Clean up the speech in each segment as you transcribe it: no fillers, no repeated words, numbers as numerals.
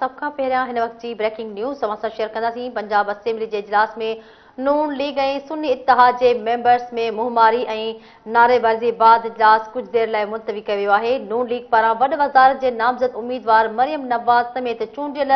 سڀ کان پهريان هن وقت جي بريڪنگ نيوز اوهان سان شيئر ڪنداسين. پنجاب اسيمبلي جي اجلاس ۾ نون ليگ ۽ سني اتحاد جي ميمبرس ۾ منهن ماري ۽ نعريبازي بعد اجلاس ڪجهه دير لاء ملتوي ڪيو ويو آهي. نون ليگ پاران وڏ وزارت جي نامزد اميدوار مريم نواز سميت چونڊيل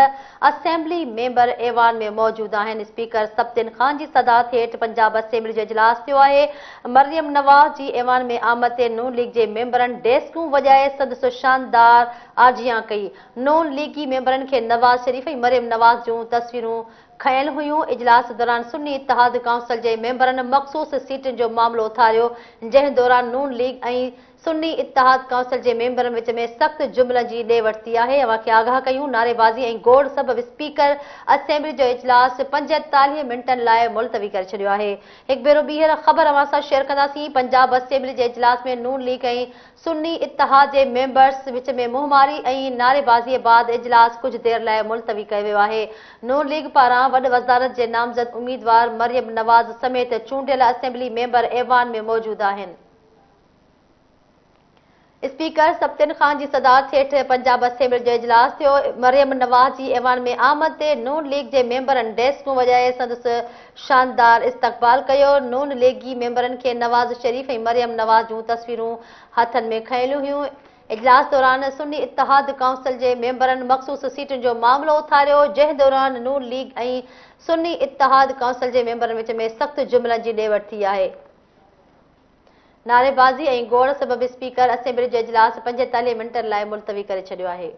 اسيمبلي ميمبر ايوان ۾ موجود آهن. اسپيڪر سبطين خان جي صدارت هيٺ پنجاب اسيمبلي جو اجلاس ٿيو آهي. مريم نواز جي ايوان ۾ آمد تي نون ليگ جي ميمبرن ڊيسڪون وڄائي سندس شاندار آجيان ڪئي. نون ليگي ميمبرن کي نواز شريف ۽ مريم نواز جون تصويرون کنيل هيون. اجلاس دوران سني اتحاد ڪائونسل جي ميمبرن مخصوص سيٽن جو معاملو اٿاريو، جنهن دوران نون ليگ ۽ سني اتحاد ڪائونسل جي ميمبرن وچ ۾ سخت جملن جي ڏي وٺ ٿي آهي. اوهان کي آگاهه ڪيون، نعريبازي ۽ گوڙ سبب اسپيڪر اسيمبلي جو اجلاس 45 منٽن لاء ملتوي ڪري ڇڏيو آهي. هڪ ڀيرو ٻيهر خبر اوهان سان شيئر ڪنداسين، پنجاب اسيمبلي جي اجلاس ۾ نون ليگ ۽ سني اتحاد جي ميمبرس وچ ۾ منهن ماري ۽ نعريبازي بعد اجلاس ڪجهه دير لاء ملتوي ڪيو ويو آهي. نون ليگ پاران وڏ وزارت جي نامزد اميدوار مريم نواز سميت چونڊيل اسيمبلي ميمبر ايوان ۾ موجود آهن. اسپيڪر سبطين خان جي صدارت هيٺ پنجاب اسيمبلي جو اجلاس ٿيو. مريم نواز جي ايوان ۾ آمد تي نون ليگ جي ميمبرن ڊيسڪون وڄائي سندس شاندار استقبال ڪيو. نون ليگي ميمبرن کي نواز شريف ۽ مريم نواز جون تصويرون هٿن ۾ کنيل هيون. اجلاس دوران سني اتحاد ڪائونسل جي ميمبرن مخصوص سيٽن جو معاملو اٿاريو، جنهن دوران نون ليگ ۽ سني اتحاد ڪائونسل جي ميمبرن وچ ۾ سخت جملن جي ڏي وٺ ٿي آهي. نعريبازي ۽ گوڙ سبب اسپيڪر اسيمبلي جو اجلاس 45 منٽن لاء ملتوي ڪري ڇڏيو آهي.